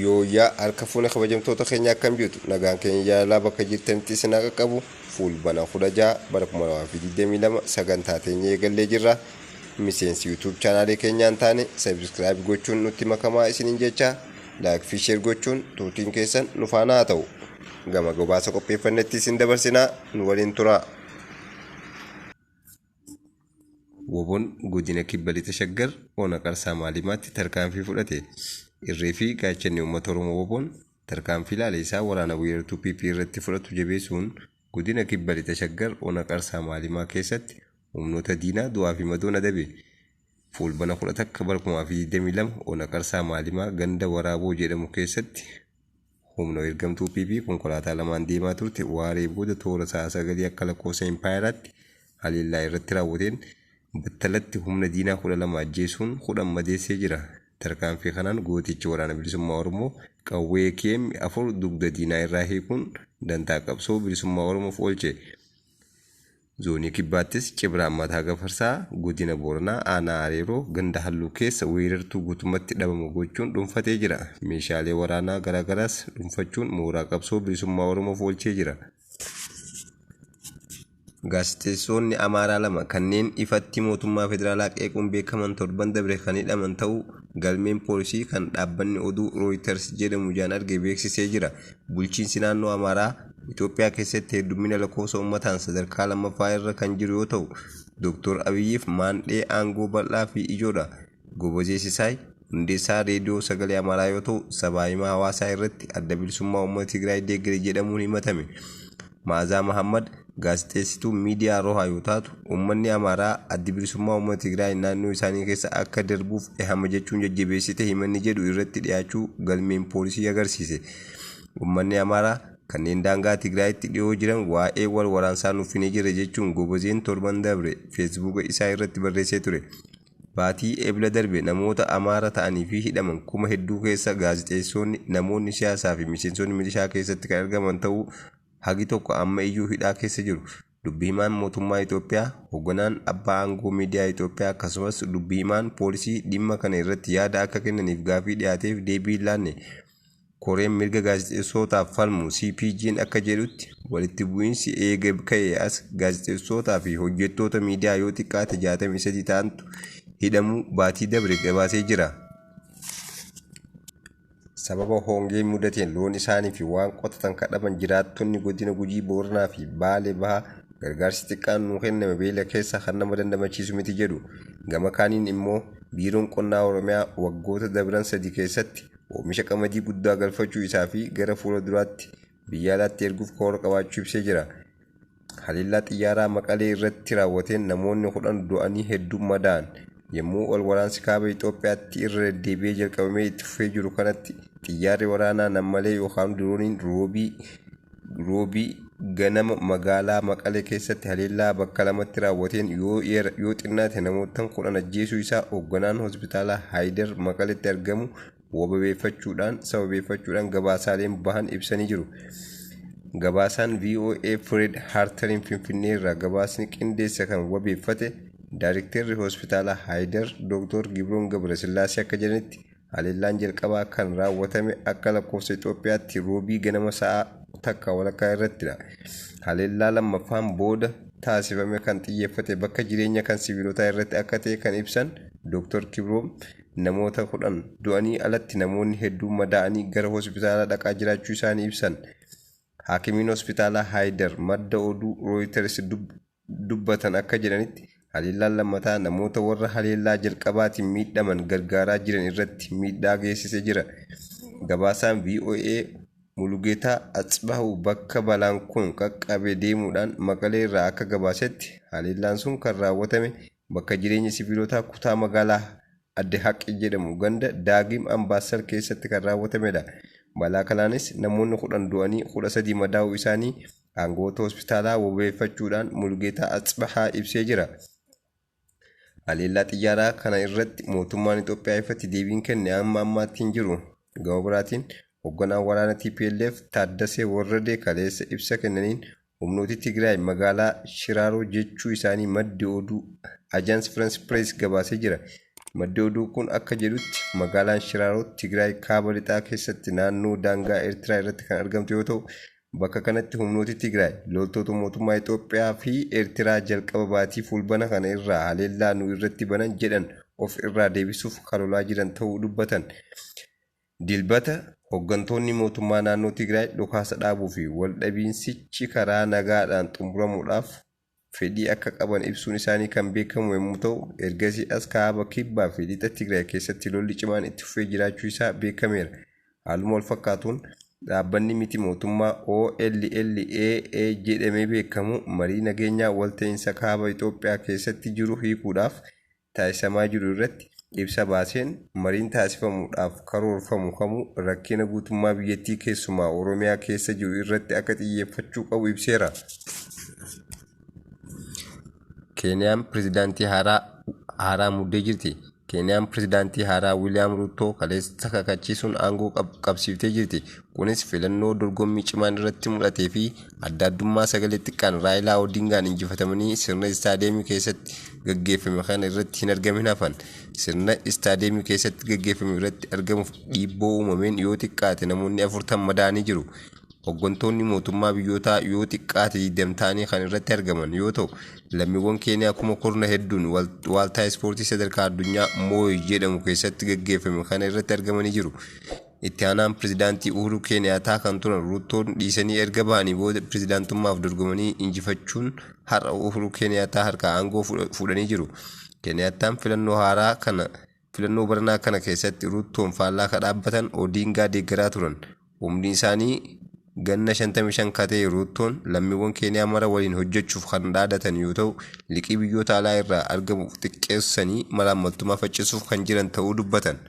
Yooyyaa harka fuune kabajamtoota keenya, akkam jirtu? Nagaan keenya jaalalaa bakka jirtanitti isin haa qaqqabu. Fulbaana 16 bara 2022 sagantaa teenya eegallee jirra. Miseensi YouTube chaanaalee keenyaan taane subscribe gochuun nutti makamaa isiniin jecha, like fi share gochuun turtiin keessan nu faana haa ta'u. Gama gabaasa qopheeffannetti isin dabarsinaa, nu waliin turaa. WBOn Godina Kibba Lixa Shaggar Ona Qarsaa Maalimaatti tarkaanfii fudhate. Irree fi gaachanni uummata Oromoo WBOn tarkaanfii laaleessaa waraana weerartuu PP irratti fudhatu jabeessuun Godina Kibba Lixa Shaggar Ona Qarsaa Maalimaa keessatti humnoota diinaa du'aa fi madoon adabe. Fuulbana 11 bara 2022 Ona Qarsaa Maalimaa ganda Waraaboo jedhamu keessatti humna ergamtuu PP konkolaataa lamaan deemaa turte waaree booda toora sa'a 9 akka lakkoofsa impaayeraatti haleellaa irratti raawwateen battalatti humna diinaa 12 ajjeesuun 10 madeessee jira. Tarkaanfii kanaan gootichi Waraana Bilisummaa Oromoo qawwee AKM 4 dugda diinaa irraa hiikuun dantaa qabsoo bilisummaa Oromoof oolche. Zoonii Kibbaattis Cibraan Mataa Gafarsaa Godina Booranaa Aanaa Areeroo ganda Halluu keessa weerartuu guutummatti dhabama gochuun dhuunfatee jira. Meeshaalee waraanaa garaagaraas dhuunfachuun mooraa qabsoo bilisummaa Oromoof oolchee jira. Gaazexeessitoonni Amaaraa lama kanneen ifatti mootummaa federaalaa qeequun beekaman torban dabre kan hidhaman ta'uu galmeen poolisii kan dhaabbanni oduu Rooyiters jedhamu ijaan arge beeksisee jira. Bulchiinsi naannoo Amaaraa Itoophiyaa keessatti heddummina lakkoofsa uummataan sadarkaa lammaffaa irra kan jiru yoo ta'u, Dr. Abiyyiif maandhee aangoo bal'aa fi ijoodha. Gobazee Sisaay hundeessaa reediyoo sagalee Amaaraa yoo ta'u, sabaa himaa hawaasaa irratti Adda Bilisummaa Uummata Tigraay deeggere jedhamuun himatame. Ma'azaa Mahammad gaazexeessituu miidiyaa Rohaa yoo taatu, uummanni Amaaraa Addi Bilisummaa Uummata Tigraay naannoo isaanii keessa akka darbuuf ehama jechuun jajjabeessite himanni jedhu irratti dhiyaachuu galmeen poolisii agarsiise. Uummanni Amaaraa kanneen daangaa Tigraayitti dhiyoo jiran waa'ee wal waraansaa nuffinee jira jechuun Gobazeen torban dabre feesbuuka isaa irratti barreessee ture. Baatii Ebla darbe namoota Amaara ta'anii fi hidhaman kuma hedduu keessa gaazexeessoonni, namoonni siyaasaa fi miseensonni milishaa keessatti kan argaman ta'uu, hagi tokko amma iyyuu hidhaa keessa jiru. Dubbi himaan mootummaa Itoophiyaa, hogganaan abbaa aangoo miidiyaa Itoophiyaa akkasumas dubbi himaan poolisii dhimma kana irratti yaada akka kennaniif gaafii dhiyaateef deebii hin laanne. Koreen mirga gaazexeessootaaf falmu CPJn akka jedhutti, walitti bu'iinsi eega ka'ee as gaazexeessootaa fi hojjettoota miidiyaa yoo xiqqaate 63 ta'antu hidhamuu baatii dabre gabaasee jira. Sababa hongee mudateen loon isaanii fi waan qotatan ka dhaban jiraattonni godina Gujii Booranaa fi Baale Bahaa gargaarsi xiqqaan nuu kenname beela keessa kan nama dandamachiisu miti jedhu. Gama kaaniin immoo Biiroon Qonnaa Oromiyaa waggoota dabran sadi keessatti oomisha qamadii guddaa galfachuu isaa fi gara fuula duraatti biyya alaatti erguuf karoora qabaachuu ibsee jira. Haleellaa xiyyaaraa Maqalee irratti raawwateen namoonni 10 du'anii hedduun madaa'an. Yommuu wal waraansi kaaba Itoophiyaatti irra deddeebi'ee jalqabamee itti fufee jiru kanatti xiyyaarri waraanaa nammalee yookaan dirooniin Roobii ganama magaalaa Maqalee keessatti haleellaa bakka lamatti raawwateen yoo yoo xinnaate namoottan 10 ajjeesuu isaa hoogganaan hospitaala Haayidar Maqaletti argamu wababeeffachuudhaan sababeeffachuudhaan gabaasaaleen bahan ibsanii jiru. Gabaasaan VOA Fred Hartariin Finfinnee irraa gabaasni qindeesse kan wabeeffate Daarikteerri hospitaala Haayidar Dr. Gibroon Gabrasillaasee akka jedhanitti, haleellaan jalqabaa kan raawwatame akka lakkoofsa Itoophiyaatti Roobii ganama sa'a 1:30 irrattidha. Haleellaa lammaffaan booda taasifame kan xiyyeeffate bakka jireenya kan siviilotaa irratti akka ta'e kan ibsan Dr. Kibroom, namoota 10 du'anii alatti namoonni hedduun madaa'anii gara hospitaalaa dhaqaa jiraachuu isaanii ibsan. Haakimiin hospitaalaa Haayidar madda oduu Rooyiters dubbatan akka jedhanitti, haleellaan lammataa namoota warra haleellaa jalqabaatiin miidhaman gargaaraa jiran irratti miidhaa geessise jira. Gabaasaan VOA Mulugeetaa Atsbahu bakka balaan kun qaqqabe deemuudhaan Maqalee irraa akka gabaasetti, haleellaan sun kan raawwatame bakka jireenya siviilotaa kutaa magaalaa Adde Haqi jedhamu ganda Daagim Ambaassal keessatti kan raawwatamedha. Balaa kanaanis namoonni 10 du'anii 13 madaa'uu isaanii aangawoota hospitaalaa wabeeffachuudhaan Mulugeetaa Atsbahaa ibsee jira. Haleellaa xiyyaaraa kana irratti mootummaan Itoophiyaa ifatti deebiin kenne amma ammaatti hin jiru. Gama biraatiin hogganaan waraana tplf Taaddasee Warradee kaleessa ibsa kennaniin humnooti Tigraay magaalaa Shiraaroo jechuu isaanii maddi oduu Ajaans Firans Pirees gabaasee jira. Maddi oduu kun akka jedhutti magaalaan Shiraaroo Tigraay kaaba lixaa keessatti naannoo daangaa Eertiraa irratti kan argamtu yoo ta'u, bakka kanatti humnooti Tigraay loltoota mootummaa Itoophiyaa fi Eertiraa jalqaba baatii Fulbana kana irraa haleellaa nu irratti banan jedhan of irraa deebisuuf kalolaa jiran ta'uu dubbatan. Dilbata hooggantoonni mootummaa naannoo Tigraay dhukaasa dhaabuu fi waldhabiinsichi karaa nagaadhaan xumuramuudhaaf fedhii akka qaban ibsuun isaanii kan beekamu yommuu ta'u, ergasii as kaaba, kibbaa fi lixa Tigraay keessatti lolli cimaan itti fufee jiraachuu isaa beekameera. Haaluma wal fakkaatuun dhaabbanni miti mootummaa OLLAA jedhamee beekamu marii nageenyaa walta'iinsa kaaba Itoophiyaa keessatti jiru hiikuudhaaf taasifamaa jiru irratti ibsa baaseen mariin taasifamuudhaaf karoorfamu kamuu rakkina guutummaa biyyattii keessumaa Oromiyaa keessa jiru irratti akka xiyyeeffachuu qabu ibseera. Keeniyaan pirezidaantii haaraa muuddee jirti. Keeniyaan pirezidaantii haaraa Wiiliyaam Ruutoo kaleessa kakachiisuun aangoo qabsiiftee jirti. Kunis filannoo dorgommii cimaan irratti mul'atee fi adda addummaa sagalee xiqqaan Raayilaa Odingaan injifatamanii sirna istaadiyeemii keessatti gaggeeffame kana irratti hin argamin hafan. Sirna istaadiyeemii keessatti gaggeeffame irratti argamuuf dhiibboo uumameen yoo xiqqaate namoonni 40 madaa'anii jiru. Hooggantoonni mootummaa biyyootaa yoo xiqqaate 20 ta'anii kan irratti argaman yoo ta'u, lammiiwwan Keeniyaa kuma kurna hedduun waaltaa ispoortii sadarkaa addunyaa Mooyi jedhamu keessatti gaggeeffame kana irratti argamanii jiru. Itti aanaan pirezidaantii Uhuru Keeniyaataa kan turan Ruutoon dhiisanii erga bahanii booda pirezidaantummaaf dorgomanii injifachuun har'a Uhuru Keeniyaataa harkaa aangoo fuudhanii jiru. Keeniyaataan filannoo haaraa kana filannoo baranaa kana keessatti Ruutoon faallaa kan dhaabbatan Odingaa deeggaraa turan. Umriin isaanii ganna 55 kan ta'e Ruutoon lammiiwwan Keeniyaa mara waliin hojjechuuf kan dhaadatan yoo ta'u, liqii biyyoota alaa irraa argamu xiqqeessanii malaammaltummaa faccisuuf kan jiran ta'uu dubbatan.